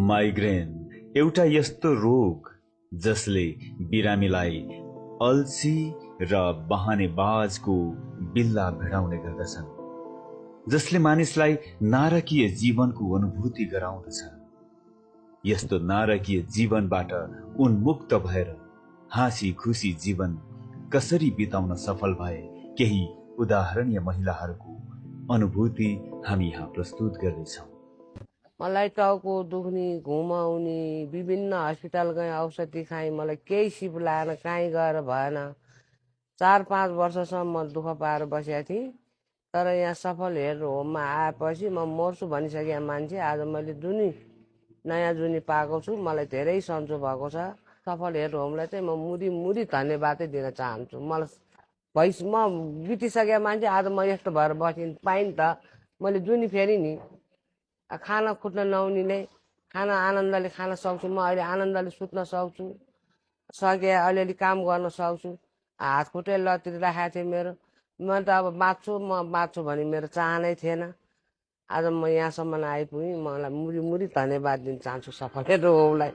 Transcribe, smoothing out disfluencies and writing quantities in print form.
Migraine एउटा यस्तो रोग जसले बिरामीलाई अल्छी र बहानेबाजको बिल्ला भिडाउने गर्दछन्, जसले मानिसलाई नारकीय जीवनको अनुभूति गराउँदछ। यस्तो नारकीय जीवनबाट उन्मुक्त भएर हाँसी खुसी जीवन कसरी बिताउन सफल भए केही उदाहरणीय महिलाहरूको अनुभूति हामी यहाँ प्रस्तुत गर्दैछौँ। मलाई टाउको दुख्ने, घुम आउने, विभिन्न हस्पिटल गएँ, औषधि खाएँ, मलाई केही सिप लागेन, कहीँ गएर भएन। 4-5 वर्षसम्म म दुःख पाएर बसेको थिएँ। तर यहाँ सफल हेल्थ होममा आएपछि म मर्छु भनिसकेको मान्छे आज मैले नयाँ जुनी पाएको छु। मलाई धेरै सन्चो भएको छ। सफल हेल्थ होमलाई चाहिँ म मुरी धन्यवादै दिन चाहन्छु। मलाई म बितिसकेको मान्छे आज म यस्तो भएर बसिन् पाइन् त मैले जुनी फेरि नि खाना खुट्न नहुनेले खाना आनन्दले खान सक्छु। म अहिले आनन्दले सुत्न सक्छु, अलिअलि काम गर्न सक्छु। हात खुट्टै लतिर राखेको थिएँ मेरो। म त अब बाँच्छु भने मेरो चाहनै थिएन। आज म यहाँसम्म आइपुगेँ। मलाई मुरी धन्यवाद दिन चाहन्छु सफल हेल्थ होमलाई।